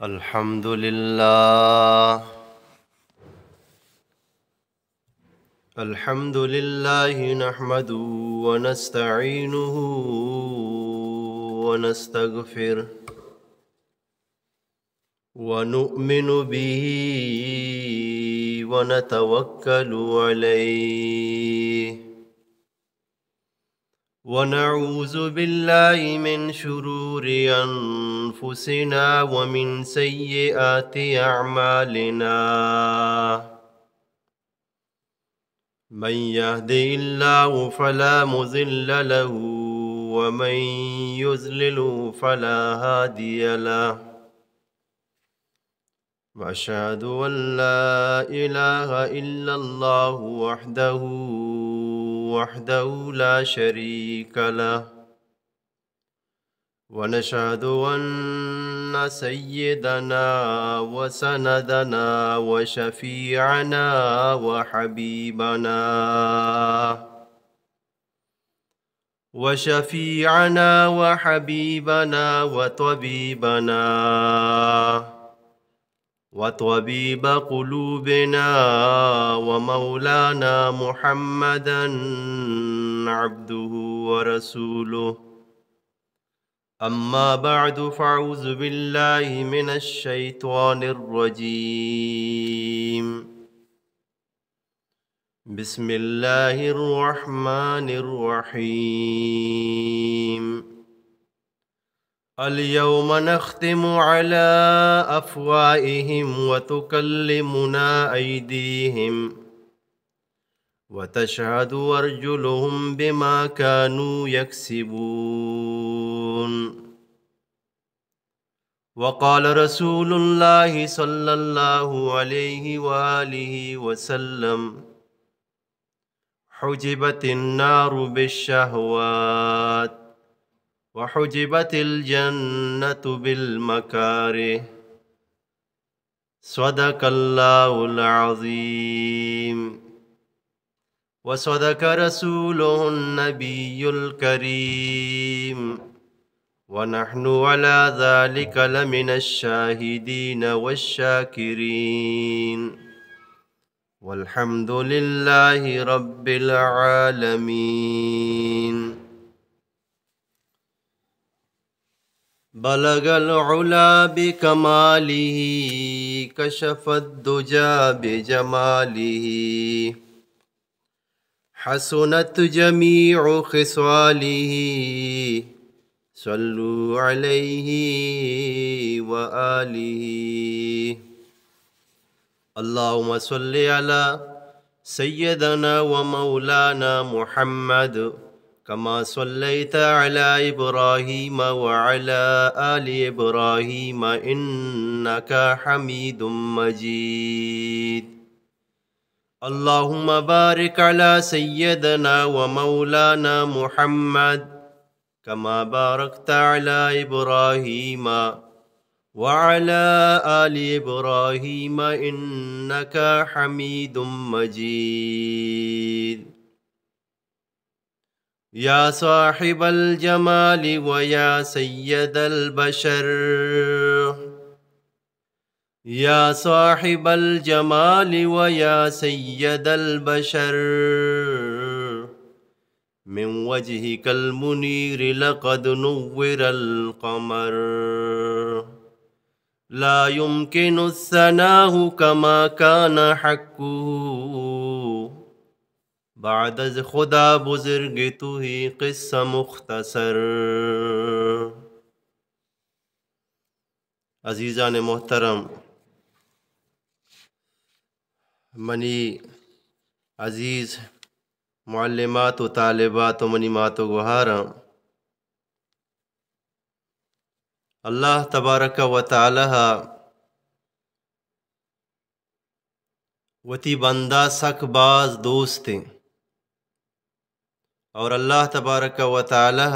الحمد لله. الحمد لله نحمده ونستعينه ونستغفره ونؤمن به ونتوكل عليه ونعوذ بالله من شرور أنفسنا ومن سيئات أعمالنا. من يهد الله فلا مضل له ومن يضلل فلا هادي له. وأشهد أن لا إله إلا الله وحده، وحده لا شريك له. ونشهد أن سيدنا وسندنا وشفيعنا وحبيبنا وشفيعنا وحبيبنا وطبيبنا وطبيب قلوبنا ومولانا محمدا عبده ورسوله. أما بعد، فأعوذ بالله من الشيطان الرجيم. بسم الله الرحمن الرحيم. اليوم نختم على أفواههم وتكلمنا أيديهم وتشهد أرجلهم بما كانوا يكسبون. وقال رسول الله صلى الله عليه وآله وسلم: حجبت النار بالشهوات وحجبت الجنة بالمكاره. صدق الله العظيم. وصدق رسوله النبي الكريم، ونحن على ذلك لمن الشاهدين والشاكرين، والحمد لله رب العالمين. بلغ العلا بكماله، كشف الدجى بجماله، حسنت جميع خصاله، صلوا عليه وآله. اللهم صل على سيدنا ومولانا محمد كما صليت على إبراهيم وعلى آل إبراهيم إنك حميد مجيد. اللهم بارك على سيدنا ومولانا محمد كما باركت على إبراهيم وعلى آل إبراهيم إنك حميد مجيد. يا صاحب الجمال ويا سيد البشر، يا صاحب الجمال ويا سيد البشر، من وجهك المنير لقد نور القمر، لا يمكن الثناء كما كان حقه. بعد از خدا بزرگ توئی قصہ مختصر۔ عزیزان محترم، منی عزیز معلمات و طالبات و منی مات و گوہاراں، اللہ تبارک و تعالی وتی بندہ سک باز دوست ایں، اور اللہ تبارک و تعالی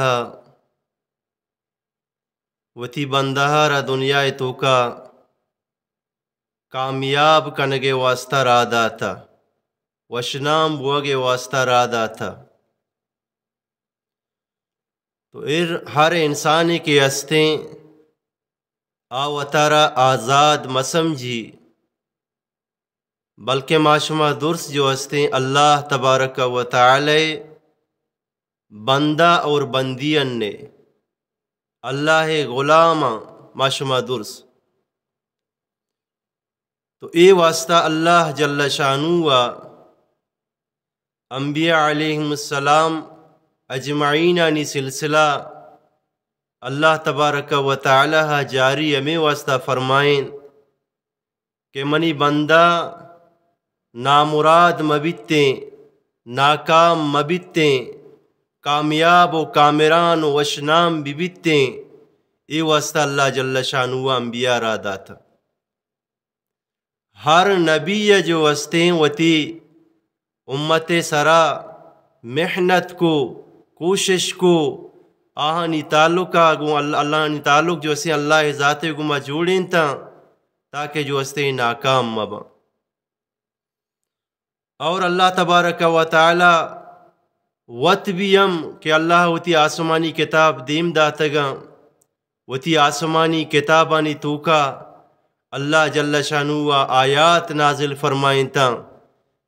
وتی بندہ را دنیا توکا کامیاب کنگے واسطہ راہ داتا، وشنام بوگے واسطہ راہ داتا۔ تو ایر ہر انسانے کہ ہستیں، آ وتارا آزاد مسمجھی، بلکہ ما شما درست جو استیں اللہ تبارک و تعالی بندہ اور بندی انے، اللہ غلام ما شما درست۔ تو اے واسطہ اللہ جل شانو و انبیاء علیہم السلام اجمعینانی سلسلہ اللہ تبارک و تعالی جاری ہمے واسطہ فرمائیں کہ منی بندہ نامراد مبیتیں، ناکام مبیتیں، کامیاب و کامران و وشنام ببیتیں۔ اے واسطہ اللہ جل شانو انبیاء را داتا۔ ہر نبی جو استیں وتی امت سرا محنت کو، کوشش کو، آہانی تعلقا گوں ال-، اللہ آنی تعلق جو استیں اللہ ذات گما جوڑینتا تاکہ جو استیں ناکام مباں۔ اور اللہ تبارک و تعالی وت بھی ہم کہ اللہ وتی آسمانی کتاب دیم داتگاں، وتی آسمانی کتابانی توکا اللہ جل شانو و آیات نازل فرمائنتا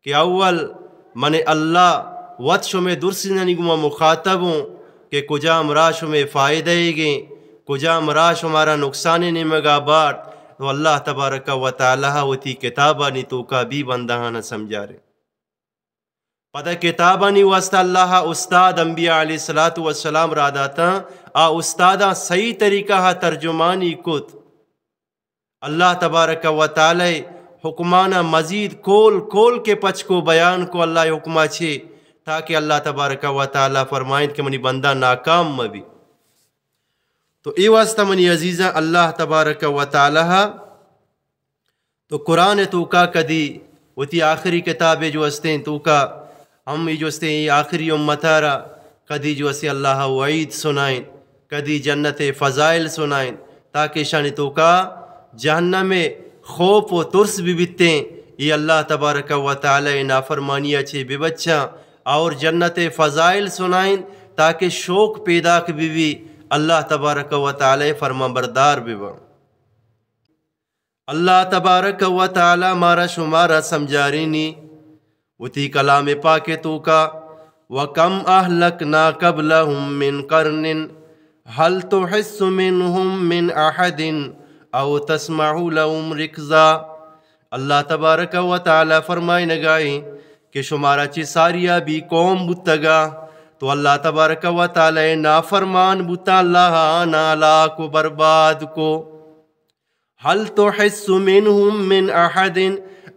کہ اول من اللہ وت شمے درسینانی گما مخاطب ہوں کہ کجام راہ شمے فائدہ گیں، کجام راہ شمارا نقصان نیمگا بارت۔ تو اللہ تبارک و تعالی وتی کتابانی توکا بھی بندہانا سمجھارے۔ پدا کتابانی واسطہ اللہ استاد انبیاء علیہ الصلوۃ والسلام را داتاں، آ استاداں صحیح طریقہ ہا ترجمانی کت۔ اللہ تبارک و تعالی حکمانا مزید کول کول کے پچ کو بیان کو اللہ حکما چے، تاکہ اللہ تبارک و تعالی فرمائیں کہ منی بندہ ناکام مبی۔ تو اے واسطہ منی عزیزاں اللہ تبارک و تعالی تو قرآن توکا کدی وتی آخری کتاب جو استیں توکا ہم جو استیں اے آخری امتا را کدی جو استیں اللہ وعید سنائیں، کدی جنت فضائل سنائیں، تاکہ شانی توکا جہنم خوف و ترس بھی بیتیں۔ اے اللہ تبارک و تعالی نافرمانی چے ببچاں اور جنت فضائل سنائیں تاکہ شوق پیداک بھی بھی اللہ تبارک و تعالی فرمان بردار بھی باں۔ اللہ تبارک و تعالی مارا شمارا سمجھارینی وتی کلام پاک توکا، وَكَمْ أَهْلَكْنَا قَبْلَهُمْ مِنْ قَرْنٍ هَلْ تُحِسُّ مِنْهُمْ مِنْ أَحَدٍ أَوْ تَسْمَعُ لَهُمْ رِكْزًا۔ اللہ تبارک و تعالی فرمائنگائیں کہ شمارا چی ساریا بھی قوم بوتگا، تو اللہ تبارک و تعالی نافرمان بوتا، اللہ آنا ہلاک و برباد کو۔ هل تحس منهم من احد،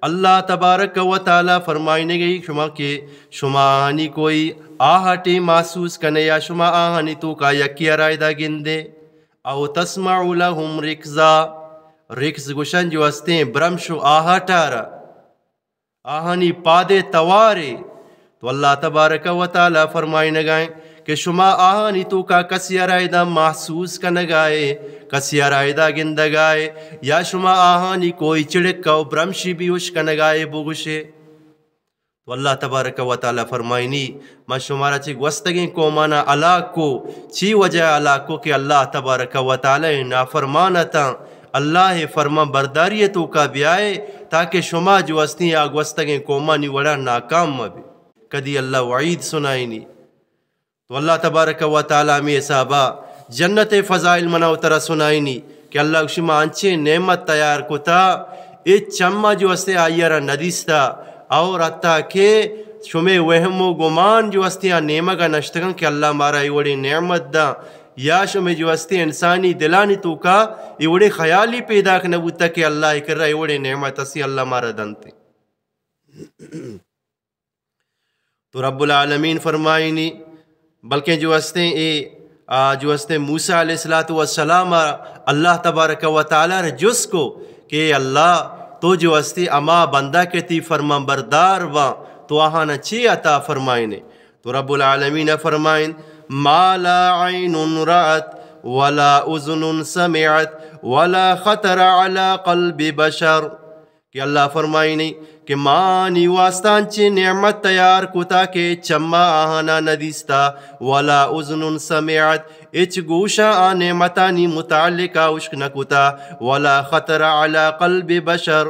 اللہ تبارک و تعالی فرمائنگی شما کہ شما آنی کوئی آہٹے محسوس کنے یا شما آہانی توکا یکی ارائدہ گندے؟ او تسمع لهم رکزا، رکز گوشن جو استیں برمش و آہٹارا۔ آہانی پادے توارے۔ تو اللہ تبارک و تعالی فرمائنگائیں کہ شما آہانی توکا کسی ارائدہ محسوس کنگائے، کسی ارائدہ گندگائے، یا شما آہانی کوئی چڑکا و برمشی بھی اش کنگائے بگوشے۔ تو اللہ تبارک و تعالی فرمائنی، من شمارا چہ گوستگیں قومانا ہلاک کو، چی وجہ ہلاک کو کہ اللہ تبارک و تعالی نافرمان اتاں، اللہ فرمان برداری توکا بیائے تاکہ شما جو استیں آ گوستگیں قومانی وڑا ناکام مبے۔ کدی اللہ وعید سنائنی۔ تو اللہ تبارک و تعالی ہمے حسابا جنت فضائل منا و ترا سنائنی کہ اللہ گوشی ما انچیں نعمت تیار کتا، اے چما جو استے آئی را ندیستا، اور حتی کہ شمے وہم و گمان جو استے آ نیمگا نشتگن کہ اللہ مارا اے وڑیں نعمت دا، یا شمے جو استے انسانی دلانی توکا اے وڑیں خیالی پیداک نبوتا کہ اللہ کرا اے وڑیں نعمت استے اللہ مارا دنتے۔ تو رب العالمین فرمائنی، بلکیں جو استیں اے، آ، جو استیں موسیٰ علیہ الصلوۃ والسلام ءَ اللہ تبارک و تعالیٰ ءَ جست کو کہ اے اللہ، تو جو استی ہما بندہ کہ تئی فرمان بردار باں، تو آہانا چے عطا فرمائنے؟ تو رب العالمین فرمائن، ما لا عین رأت ولا اذن سمعت ولا خطر علی قلب بشر۔ کہ اللہ فرمائنی کہ ما آنی واسطہ انچیں نعمت تیار کتا کہ چما آہانا ندیستا، ولا اذن سمعت، اچ گوشا آ نعمتانی متعلقا اشک نکتا، ولا خطر علی قلب بشر،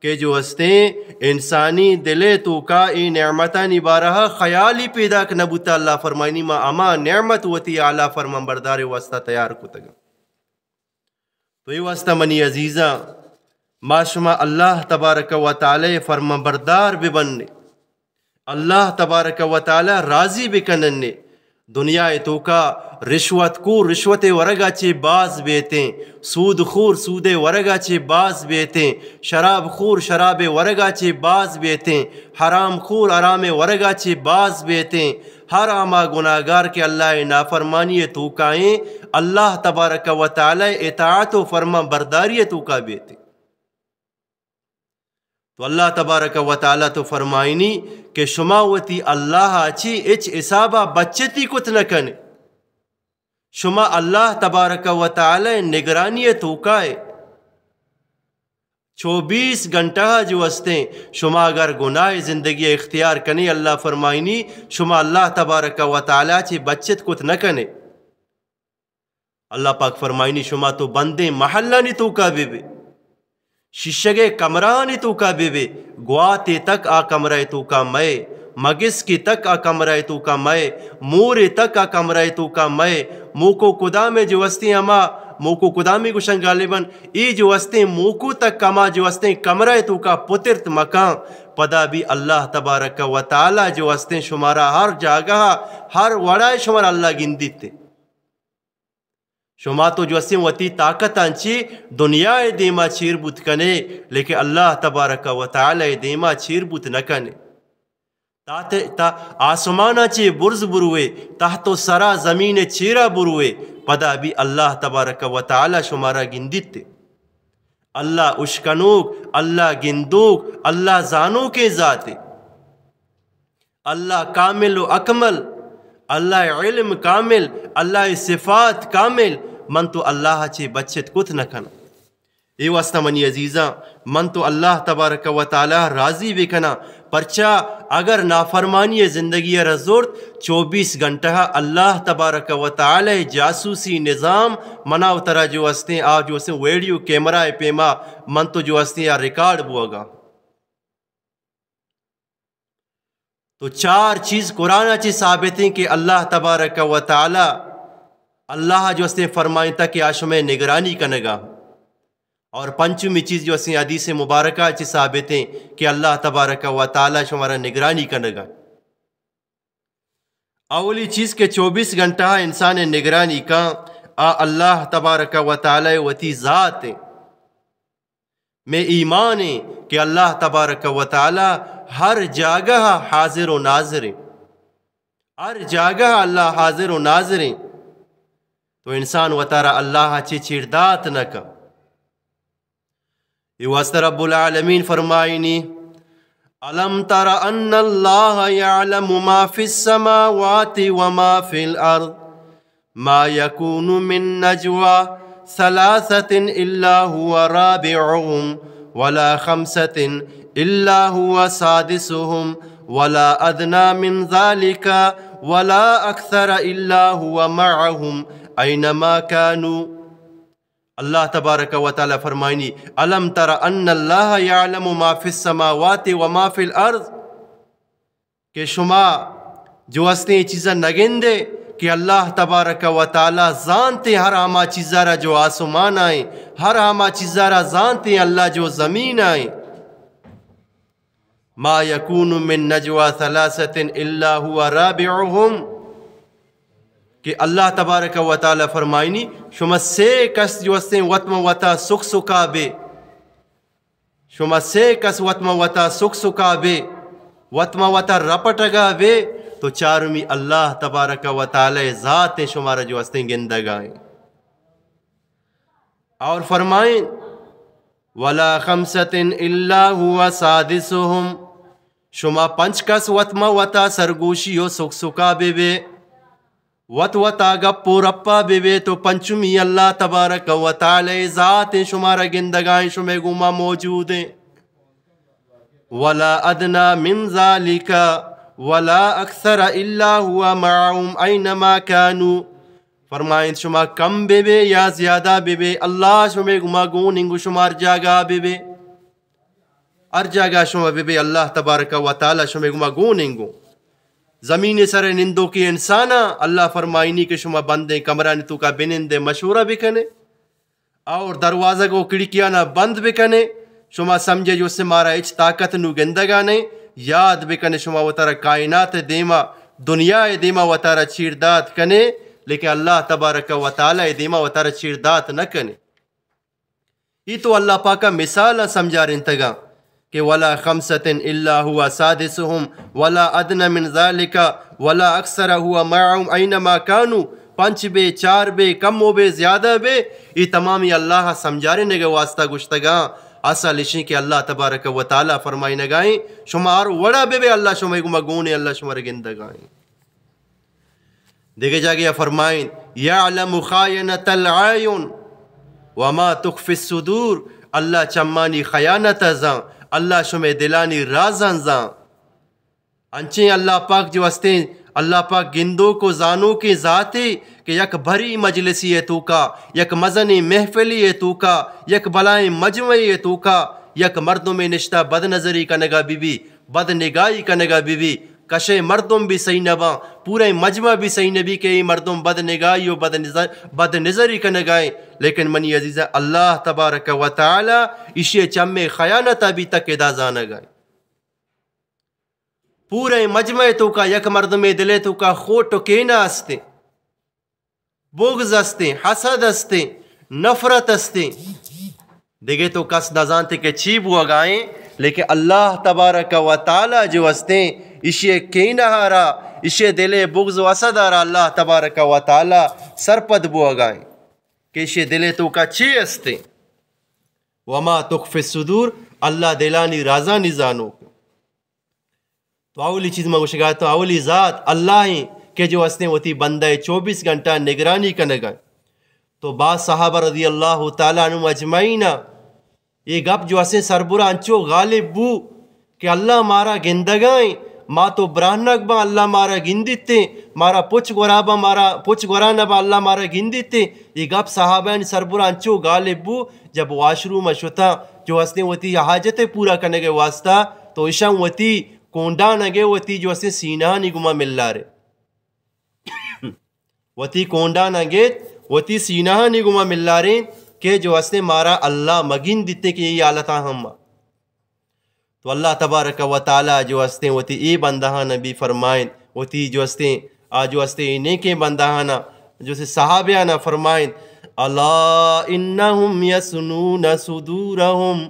کہ جو استیں انسانی دلے توکا اے نعمتانی بارہا خیالی پیداک نبوتا۔ اللہ فرمائنی، ما اما نعمت وتی اعلی فرمان بردارے واسطہ تیار کتگا۔ تو اے واسطہ منی عزیزاں، ما شما اللہ تبارک و تعالی فرمان بردار ببنے، اللہ تبارک و تعالی راضی بکننے۔ دنیا توکا رشوت کو رشوت ورگا چے باز بیتیں، سود خور سود ورگا چے باز بیتیں، شراب خور شراب ورگا چے باز بیتیں، حرام خور حرام ورگا چے باز بیتیں۔ ہر ہما گناہگار کہ اللہ ء نافرمانی ء توکائیں، اللہ تبارک و تعالی ء اطاعت و فرمان برداری ء توکا بیتیں۔ تو اللہ تبارک و تعالی تو فرمائنی کہ شما وتی اللہ ء چی اچ حسابا بچتی کت نہ کنے۔ شما اللہ تبارک و تعالی نگرانی ء توکائے۔ چوبیس گھنٹہ جو استیں، شما اگر گناہ زندگی اختیار کنے، اللہ فرمائنی، شما اللہ تبارک و تعالی چی بچت کت نہ کنے۔ اللہ پاک فرمائنی، شما تو بندیں محلانی توکا بے بے، شیشگے کمرانی توکا بے بے، گواتے تک آ کمرہ توکا مئے، مگسکے تک آ کمرہ توکا مئے، مورے تک آ کمرہ توکا مئے، موکو کدامے جو استیں ہما، موکو کدامے گوشن غالباً، اے جو استیں موکو تک ہما جو استیں کمرہ توکا پترت مکان، پدا بھی اللہ تبارک و تعالی جو استیں شمارا ہر جاگہ، ہر وڑائے شمارا اللہ گندیت۔ شما تو جو استیں وتی طاقت انچی دنیا دیما چیر بوت کنے، لیکن اللہ تبارک و تعالی دیما چیر بوت نہ کنے۔ تا تے-، تا آسمانا چے برز بروے، تحت و سرا زمین چیرا بروے، پدا بھی اللہ تبارک و تعالی شمارا گندیت۔ اللہ اشکنوک، اللہ گندوک، اللہ زانوکیں ذاتے۔ اللہ کامل و اکمل، اللہ علم کامل، اللہ صفات کامل، من تو اللہ چے بچت کت نہ کناں۔ اے واسطہ منی عزیزاں، من تو اللہ تبارک و تعالی راضی بکناں، پرچا اگر نافرمانی زندگی را زرت، چوبیس گھنٹہ اللہ تبارک و تعالی جاسوسی نظام منا و ترا جو استیں، آ جو استیں ویڈیو کیمرہ پیما من تو جو استیں آ ریکارڈ بوگا۔ تو چار چیز قرآن چی ثابت ہیں کہ اللہ تبارک و تعالی، اللہ جو استیں فرمائنتا کہ آ شمئے نگرانی کنگا۔ اور پنچمی چیز جو استیں حدیث مبارکہ چی ثابت ہیں کہ اللہ تبارک و تعالی شمارا نگرانی کنگا۔ اولی چیز کہ چوبیس گھنٹہ انسان نگرانی کن، آ اللہ تبارک و تعالی وتی ذات ہیں۔ میں ایمان ہیں کہ اللہ تبارک و تعالی ہر جاگہ حاضر و ناظر ہیں۔ ہر جاگہ اللہ حاضر و ناظر ہیں۔ تو انسان وتارا اللہ چی چیردات نہ کن۔ اے واسطہ رب العالمین فرمائنی، الم تر ان اللہ یعلم ما فی السماوات و ما فی الارض، ما یکون من نجوى ثلاثة الا هو رابعهم ولا خمسة الا هو سادسهم ولا ادنى من ذلك ولا اكثر الا هو معهم اينما كانوا۔ اللہ تبارک و تعالی فرمائنی، الم تر ان اللہ یعلم ما فی السماوات و ما فی الارض، کہ شما جو استیں چیزا نگندے کہ اللہ تبارک و تعالی زانتے ہر ہما چیزا را جو آسمان آئیں، ہر ہما چیزا را زانتے اللہ جو زمین آئیں۔ ما یکون من نجوى ثلاثة الا هو رابعهم، کہ اللہ تبارک و تعالی فرمائنی، شما سے کس جو استیں وت ما وتا سک سکا بے، شما سے کس وت ما وتا سک سکا بے، وت ما وتا رپٹگا بے، تو چارمی اللہ تبارک و تعالی ذات شمارا جو استیں گندگائیں۔ اور فرمائیں، ولا خمسة الا هو سادسهم، شما پنچ کس وت ما وتا سرگوشی و سک سکا بے بے، وت وتا گپ و رپا بے بے، تو پنچمی اللہ تبارک و تعالی ذات شمارا گندگائیں، شمے گوما موجود ہیں۔ ولا ادنی من ذلك ولا اکثر الا هو معهم اینما کانوا۔ فرمائیں، شما کم بہ بے یا زیادہ بہ بے، اللہ شمے گما گون انگو، شما ہر جاگہ بہ بے، ہر جاگہ شما بہ بے، اللہ تبارک و تعالی شمے گما گون انگو۔ زمین سر نندوکیں انسانا اللہ فرمائنی کہ شما بندیں کمرانی توکا بنندے، مشورہ بکنے۔ اور دروازگ و کھڑکیانا بند بکنے، شما سمجھے جو سے مارا ہچ طاقت نو گندگا نہیں۔ یاد بکنے، شما وتارا کائنات دیما، دنیا دیما وتارا چیر دات کنے، لیکن اللہ تبارک و تعالی دیما وتارا چیر دات نہ کنے۔ ای تو اللہ پاکا مثال سمجھارینتگا کہ ولا خمسة الا هو سادسهم ولا ادنى من ذلك ولا اکثر هو معهم اینما کانوا۔ پنچ بے، چار بے، کم و بے، زیادہ بے، ای تمامی اللہ سمجھارینگے واسطہ گشتگا۔ اصل اشی کہ اللہ تبارک و تعالی فرمائنگائیں، شما ہر وڑا بہ بے، اللہ شما گما گونے، اللہ شما گندگائیں۔ دگہ جاگہ فرمائیں، یعلم خائنة الاعین وما تخفی الصدور۔ اللہ چمانی خیانت زان، اللہ شمے دلانی رازان زان۔ انچیں اللہ پاک جو ہستیں، اللہ پاک گندوک و زانوکیں ذاتے کہ یک بھری مجلسی ء توکا، یک مزنیں محفلی ء توکا، یک بلائیں مجمعے ء توکا یک مردمے نشتہ بد نظری کنگا بی بی، بد نگاہی کنگا بی بی، کشے مردم بھی صحیح نہ باں، پورے مجمع بھی صحیح نہ بی کہ اے مردم بد نگاہی و بد نظر، بد نظری کنگائیں۔ لیکن منی عزیزاں، اللہ تبارک و تعالی اشی چمے خیانت بھی تک ادا زانگائیں۔ پورے مجمع توکا یک مردمے دلے توکا خوٹ و کینہ استیں، بغض استیں، حسد استیں، نفرت استیں۔ دگہ تو کس نزانتے کہ چی بوگائیں، لیکن اللہ تبارک و تعالی جو استیں، اشی کینہ را، اشی دلے بغض و حسد را اللہ تبارک و تعالی سرپد بوگائیں کہ اشی دلے توکا چی استیں۔ وما تخفی الصدور، اللہ دلانی رازانی زانوک۔ تو اولی چیز ما گوشگا تو اولی ذات اللہ ہیں کہ جو ہستیں وتی بندہ چوبیس گھنٹہ نگرانی کنگا۔ تو بعض صحابہ رضی اللہ تعالی عنہم اجمعین یہ گپ جو ہستیں سربرا انچو غالب بو کہ اللہ مارا گندگائیں، ما تو برانگ باں اللہ مارا گندیتیں، مارا پچ گورا باں، مارا پچ گورا نہ باں اللہ مارا گندیتیں۔ یہ گپ صحابہ سربرا انچو غالب بو، جب واش روم شتا جو ہستیں وتی حاجت پورا کنگے واسطہ تو اشاں وتی کونڈانگے وتی جو ہستیں سینہانی گما ملارے۔ وتی کونڈانگے وتی سینہانی گما ملاریں کہ جو ہستیں مارا اللہ مگندیتیں کہ یہ حالتاں ہم۔ تو اللہ تبارک و تعالی جو ہستیں وتی اے بندہاں بھی فرمائیں، وتی جو ہستیں، آ جو ہستیں اے نیکیں بندہاں جو سے صحابیاں فرمائیں، الا انهم یثنون صدورهم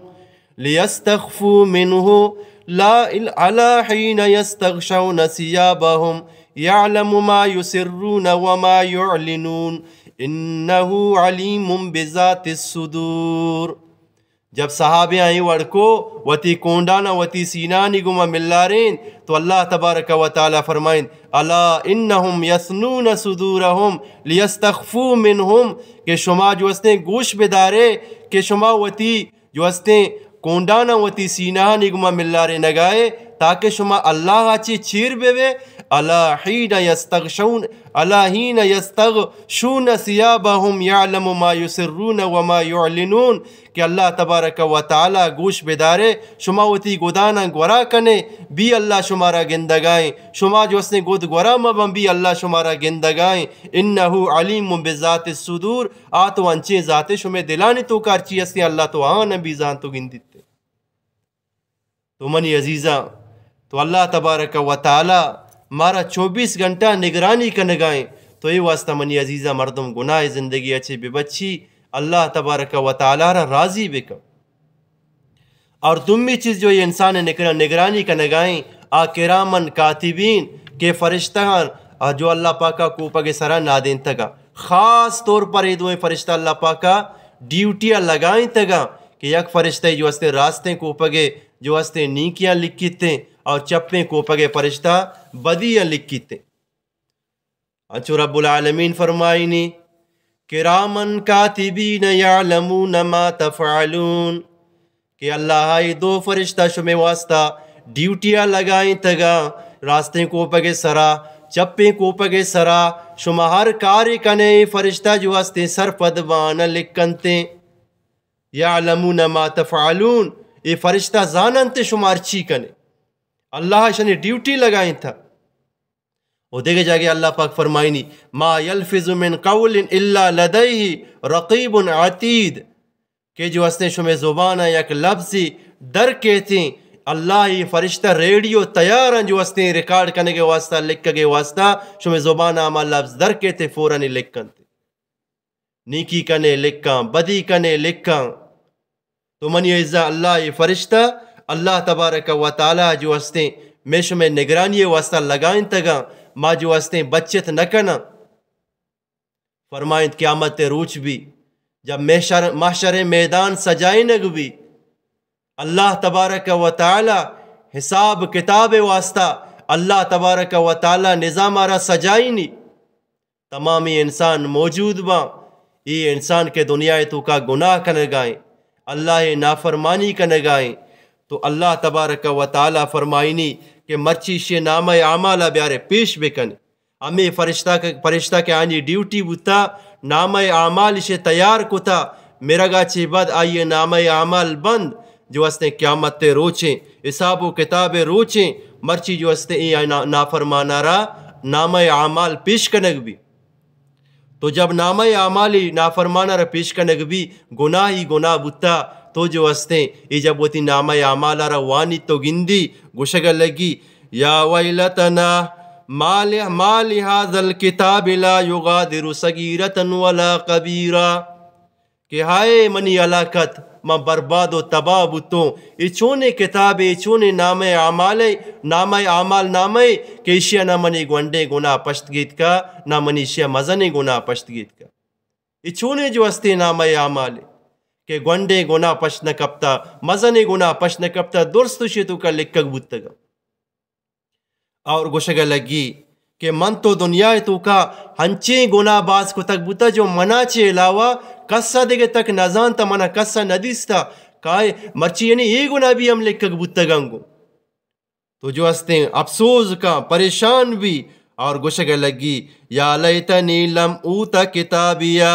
لیستخفوا منه، لا، الا حين يستغشون ثيابهم يعلم ما يسرون وما يعلنون انه عليم بذات الصدور۔ جب صحابیاں اے وڑ کو وتی کونڈانا وتی سینانی گما ملارین تو اللہ تبارک و تعالی فرمائیں، الا انهم یثنون صدورهم لیستخفوا منهم، کہ شما جو ہستیں گوش بدارے کہ شما وتی جو ہستیں کونڈانا وتی سینہانی گما ملارینگائے تاکہ شما اللہ چی چیر بے بے۔ الا حين يستغشون، الا حين يستغشون ثيابهم يعلم ما يسرون وما يعلنون، کہ اللہ تبارک و تعالی گوش بدارے، شما وتی گداناں گورا کنے، بی اللہ شمارا گندگائیں، شما جو ہستیں گد گورا مبن، بی اللہ شمارا گندگائیں، انه عليم بذات الصدور، آ تو انچیں ذاتے شمے دلانی توکا ہرچی ہستیں اللہ تو آہاں بی زانت و گندیتے۔ تو منی عزیزاں، تو اللہ تبارک و تعالی مارا چوبیس گھنٹہ نگرانی کنگائیں، تو اے واسطہ منی عزیزاں مردم گناہ زندگی اچے بے بچی اللہ تبارک و تعالی را راضی بکن۔ اور دومی چیز جو یہ انسان نگران، نگرانی کنگائیں، آ کرامن کاتبین کہ فرشتہاں، آ جو اللہ پاکا کوپگ سرا نادینتگا، خاص طور پر یہ دوئیں فرشتہ اللہ پاکا ڈیوٹیاں لگائینتگا کہ یک فرشتہ جو ہستیں راستیں کوپگے جو ہستیں نیکیاں لکھیتیں اور چپیں کوپگے فرشتہ بدیاں لکھیتیں۔ انچو رب العالمین فرمائنی، کرامن کاتبین یعلمون ما تفعلون، کہ اللہ ء اے دو فرشتہ شمے واسطہ ڈیوٹی ء لگائینتگاں، راستیں کوپگ ء سرا، چپیں کوپگ ء سرا، شما ہر کارے کنے، اے فرشتہ جو ہستیں سرپد بان ء لکھنتیں۔ یعلمون ما تفعلون، اے فرشتہ زاننت شما ہرچی کنے۔ اللہ ء شنی ڈیوٹی لگائینتہ۔ و دگہ جاگے اللہ پاک فرمائنی، ما یلفظ من قول الا لدیہ رقیب عتید، کہ جو ہستیں شمے زبان ء یک لفظی در کیتیں، اللہ ء فرشتہ ریڈیو تیاراں جو ہستیں ریکارڈ کنگے واسطہ، لکھگے واسطہ، شمے زبان ء ہما لفظ در کیتیں، فوراً لکھنت۔ نیکی کنے لکھاں، بدی کنے لکھاں۔ تو منی عزیزاں، اللہ ء فرشتہ، اللہ تبارک و تعالی جو ہستیں، میں شمے نگرانی واسطہ لگائینتگاں، ما جو ہستیں بچت نہ کناں۔ فرمائنت قیامت روچ بی، جب محشر، محشر میدان سجائینگ بی، اللہ تبارک و تعالی حساب کتاب واسطہ، اللہ تبارک و تعالی نظام را سجائینی۔ تمامی انسان موجود باں۔ اے انسان کہ دنیا ء توکا گناہ کنگائیں، اللہ ء نافرمانی کنگائیں، تو اللہ تبارک و تعالی فرمائنی کہ مرچی شے نامہ اعمال بیارے پیش بکن۔ ہمے فرشتہ کہ، فرشتہ کہ آنی ڈیوٹی بوتا، نامہ اعمال شے تیار کتا، مرگا چے بعد آئی نامہ اعمال بند، جو ہستیں قیامت روچیں، حساب و کتاب روچیں، مرچی جو ہستیں اے نا-، نافرمانا را نامہ اعمال پیش کنگ بی۔ تو جب نامہ اعمالی نافرمانا را پیش کنگ بی، گناہی گناہ بوتا، تو جو ہستیں اے جب وتی نامہ اعمالا را وانی تو گندی، گوشگ لگی، یا ویلتنا ما ل-، ما لهذا الكتاب لا يغادر صغيرة ولا كبيرة۔ کہ ہائے منی ہلاکت، من برباد و تباہ بوتوں۔ اے چونیں کتابے، اے چونیں نامہ اعمالے، نامہ اعمال نامے کہ ایشی ء نہ منی گونڈیں گناہ پشت گیتکا، نہ منی ایشی ء مزنیں گناہ پشت گیتکا۔ اے چونیں جو ہستیں نامہ اعمالے کہ گونڈیں گناہ پشت نہ کپتا، مزنیں گناہ پشت نہ کپتا، درست ایشی توکا لکھگ بوتگا۔ اور گوشگ ء لگی کہ من تو دنیا ء توکا ہنچیں گناہ باز کتگ بوتہ جو منا چہ علاوہ کس ء دگہ تک نہ زانتہ، منا کس ء نہ دیستہ، کائے مرچی یعنی اے گناہ بھی ہم لکھگ بوتگ انگو۔ تو جو ہستیں افسوز کاں، پریشان بھی اور گوشگ ء لگی، یا لیتنی لم اوت کتابیا۔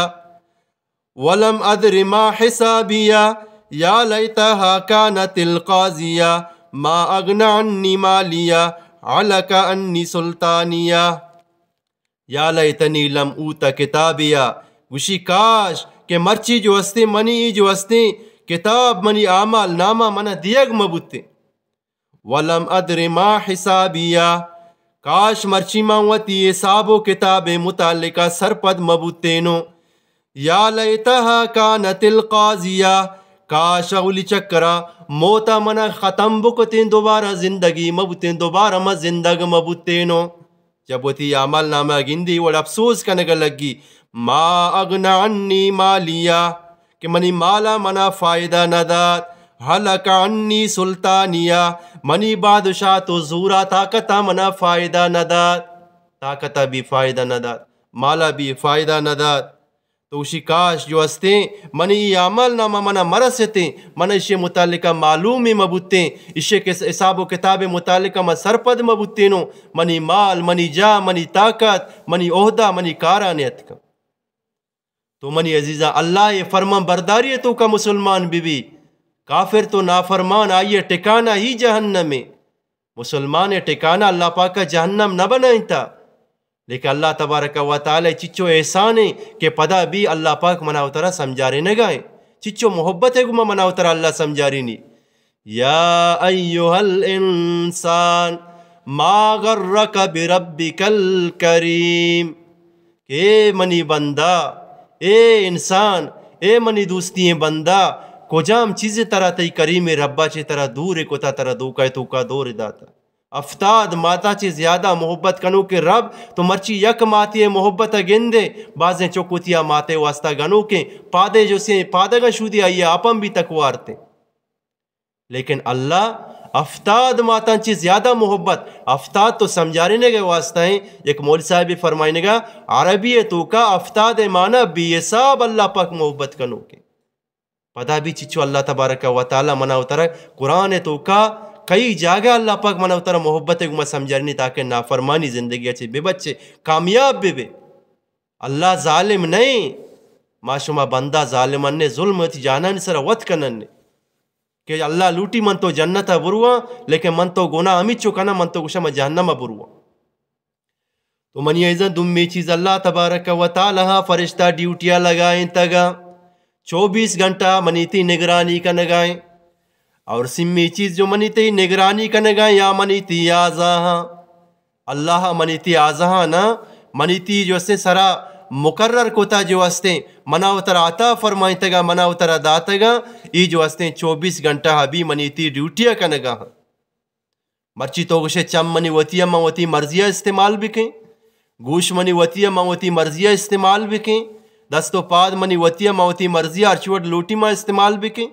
ولم ادر ما حسابیہ، یا لیتہا کانت القاضیہ، ما اغنی عنی مالیہ، ہلک عنی سلطانیہ۔ یا لیتنی لم اوت کتابیہ، گوشی کاش کہ مرچی جو ہستیں منی جو ہستیں کتاب، منی اعمال نامہ منا دیگ مہ بوتیں۔ ولم ادر ما حسابیہ، کاش مرچی من وتی حساب و کتاب متعلقہ سرپد مہ بوتینوں۔ یا لیتہا کانت القاضیہ، کاش اولی چکرا موتا منا ختم بکتیں، دوبارہ زندگی مہ بوتیں، دوبارہ من زندگ مہ بوتینوں۔ جب وتی اعمال نامہ گندی وڑ افسوس کنگ لگی، ما اغنی عنی مالیہ، کہ منی مالا منا فائدہ نہ دات، ہلک عنی سلطانیہ، منی بادشاہت و زورا طاقتا منا فائدہ نہ دات، طاقتا بھی فائدہ نہ دات، مالا بھی فائدہ نہ دات۔ تو گوشی کاش جو ہستیں منی اے اعمال نامہ منا مرستیں، منا ایشی متعلقہ معلوم مہ بوتیں، ایشی کہ حساب و کتاب متعلقہ من سرپد مہ بوتینوں، منی مال، منی جاہ، منی طاقت، منی عہدہ، منی کارا نیتکاں۔ تو منی عزیزاں، اللہ ء فرمان برداری ء توکا مسلمان بہ بی۔ کافر تو نافرمان، آئی ء ٹکانہ ہی جہنم ء۔ مسلمان ء ٹکانہ اللہ پاک ء جہنم نہ بنائینتا۔ لیکن اللہ تبارک و تعالی چچو احسان ء کہ پدا بھی اللہ پاک منا و ترا سمجھارینگا ء۔ چچو محبت ء گما منا و ترا اللہ سمجھارینی۔ یا ایھا الانسان ما غرک بربک الکریم، کہ اے منی بندہ، اے انسان، اے منی دوستیں بندہ، کجام چیزے ترا تئی کریمیں ربا چہ ترا دور کتا، ترا دوکا توکا دور داتا؟ ہفتاد ماتا چہ زیادہ محبت کنوکیں رب، تو مرچی یک ماتے محبت گندے، بازیں چک وتی آ ماتے واسطہ گنوکیں، پادے جو سیں پادگاں شودی آئی آپاں بھی تکوارتے۔ لیکن اللہ ہفتاد ماتاں چہ زیادہ محبت، ہفتاد تو سمجھارینگ ء واسطہ ہیں۔ یک مولوی صاحب فرمائنگا، عربی ء توکا ہفتاد ء معنی بے حساب اللہ پاک محبت کنوکیں۔ پدا بھی چچو اللہ تبارک و تعالی منا و ترا قرآن توکا کئی جاگہ اللہ پاک منا و ترا محبت گما سمجھرنی تاکہ نافرمانی زندگی چے بے بچے، کامیاب بے بے۔ اللہ ظالم نہیں، ما شما بندہ ظالمن نے، ظلم وتی جانانی سر وت کنن نے کہ اللہ لوٹی من تو جنت برواں، لیکن من تو گناہ ہمیچو کناں، من تو گوشاں من جہنم برواں۔ تو منی عزیزاں، دومی چیز اللہ تبارک و تعالی فرشتہ ڈیوٹیا لگائیں تگا، چوبیس گھنٹہ منی تی نگرانی کنگائیں۔ اور سیمی چیز جو منی تی نگرانی کنگائیں یا منی تی آزاہاں، اللہ منی تی آزاہاں نا، منی تی جو استیں سرا مقرر کتا جو استیں، منا و ترا عطا فرمائیں تگا، منا و ترا داتگا، ای جو استیں چوبیس گھنٹہ ابھی منی تی ڈیوٹیا کنگا ہاں۔ مرچی تو گوشے چم منی وتی ء من وتی مرضی ء استعمال بکیں، گوش منی وتی ء من وتی مرضی ء استعمال بکیں، دست و پاد منی وتی ء من وتی مرضی ء ہرچی وڑ لوٹی ما استعمال بکیں۔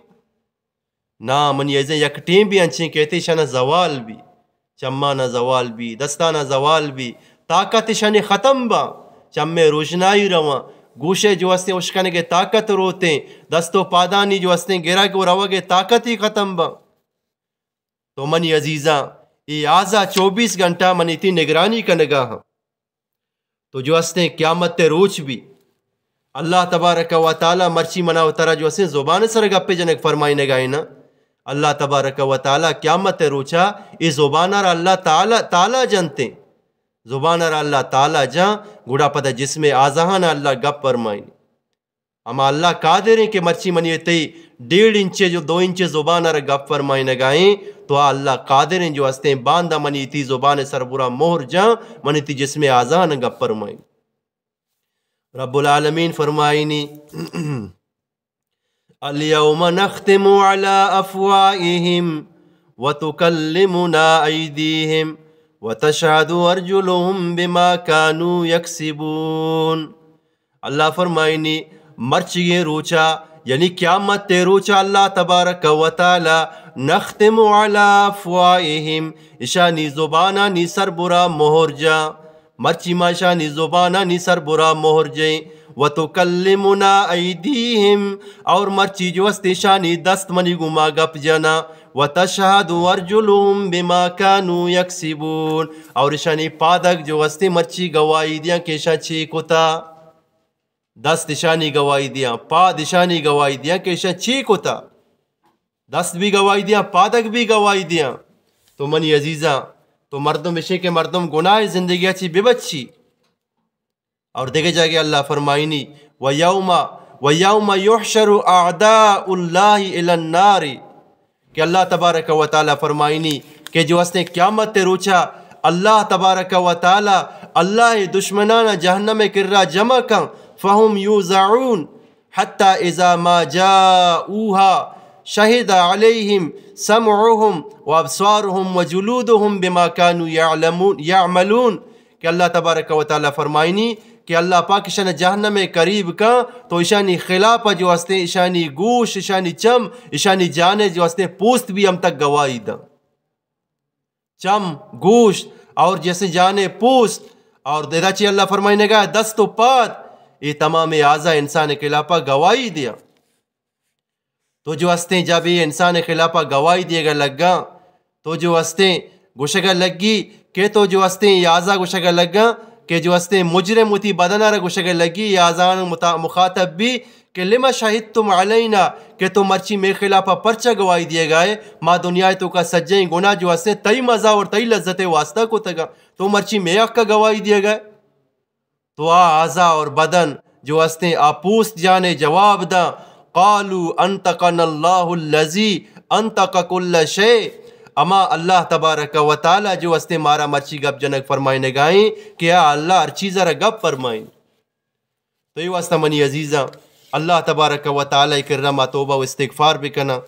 نا، منی عزیزاں، یک ٹیم بھی انچیں کہتے شنا زوال بھی، چمانا زوال بھی، دستانا زوال بھی، طاقت شنی ختم با، چمے روشنائی رواں، گوشے جو استیں اشکنگے طاقت روتیں، دست و پادانی جو استیں گرگ و روگے طاقت ہی ختم با۔ تو منی عزیزاں، اے آزا چوبیس گھنٹہ منی تی نگرانی کنگا ہاں۔ تو جو استیں قیامت تے روچ بھی اللہ تبارک و تعالی مرچی منا و ترا جو استیں زبان سر گپے جنگ فرمائینگا ہے نا۔ اللہ تبارک و تعالی قیامت تے روچا اے زبان را اللہ تعالی، تعالی جنتے۔ زبان را اللہ تعالی جان، گڑا پدا جسم آزہان اللہ گپ فرمائینی۔ اما اللہ قادر ہیں کہ مرچی منی تئی ڈیڑھ انچے جو دو انچے زبان ء را گپ فرمائینگائیں، تو آ اللہ قادر ہیں جو استیں باندا منی تی زبان سربرا مہر جان، منی تی جسم آزان گپ فرمائیں۔ رب العالمین فرمائنی، الیوم نختم علی افواہہم وتکلمنا ایدیہم وتشہد ارجلہم بما کانوا یکسبون۔ اللہ فرمائنی، مرچیگیں روچا، یعنی قیامت تے روچا اللہ تبارک و تعالی نختم علی افواہہم، اشانی زبانانی سربرا مہر جا۔ مرچی ما اشانی زبانانی سربرا مہر جئیں۔ وتکلمنا ایدیہم، اور مرچی جو است اشانی دست منی گما گپ جنا۔ وتشہد ارجلہم بما کانوا یکسبون، اور اشانی پادگ جو است مرچی گواہی دیاں کہ اشاں چی کتا۔ دست اشانی گواہی دیاں، پاد اشانی گواہی دیاں کہ اشاں چی کتا۔ دست بھی گواہی دیاں، پادگ بھی گواہی دیاں۔ تو منی عزیزاں، تو مردم اشیں کہ مردم گناہ زندگی چی ببچی۔ اور دگہ جاگہ اللہ فرمائنی، و یوم، و یوم یحشر اعداء اللہ الی النار، کہ اللہ تبارک و تعالی فرمائنی کہ جو استیں قیامت روچا اللہ تبارک و تعالی اللہ دشمنان جہنم کرا جمع کن، فهم یوزعون، حتی اذا ما جاءوها شہد علیہم سمعہم و ابصارہم و جلودہم بما کانوا یعلمون، یعملون، کہ اللہ تبارک و تعالی فرمائنی کہ اللہ پاک اشان جہنم قریب کن تو اشانی خلاف جو استیں اشانی گوش، اشانی چم، اشانی جانے جو استیں پوست بھی ہم تک گواہی داں۔ چم، گوشت اور جیسے جانے پوست اور دیدا چی اللہ فرمائنگا دست و پاد، یہ تمام اعضا انسان خلافا گواہی دیا۔ تو جو استیں جب یہ انسان خلافا گواہی دیگا لگا، تو جو استیں گوشگا لگی کہ تو جو استیں یہ اعضا گوشگا لگا کہ جو استیں مجرم وتی بدن را گوشگا لگی، یہ اعضا متا-، مخاطب بھی کہ لم شہدتم علینا، کہ تو مرچی مے خلافا پرچا گواہی دیگا ہے؟ ما دنیا توکا سجیں گناہ جو استیں تئی مزہ اور تئی لذت واسطہ کتگا، تو مرچی مے حق گواہی دیگا ہے؟ تو آ اعضا اور بدن جو استیں آ پوست جانے جواب داں، قالوا انطقنا اللہ الذی انطق کل شیء، اما اللہ تبارک و تعالی جو استیں مارا مرچی گپ جنگ فرمائنگائیں کہ آ اللہ ہر چیز را گپ فرمائیں۔ تو اے واسطہ منی عزیزاں، اللہ تبارک و تعالی کرا ما توبہ و استغفار بکناں۔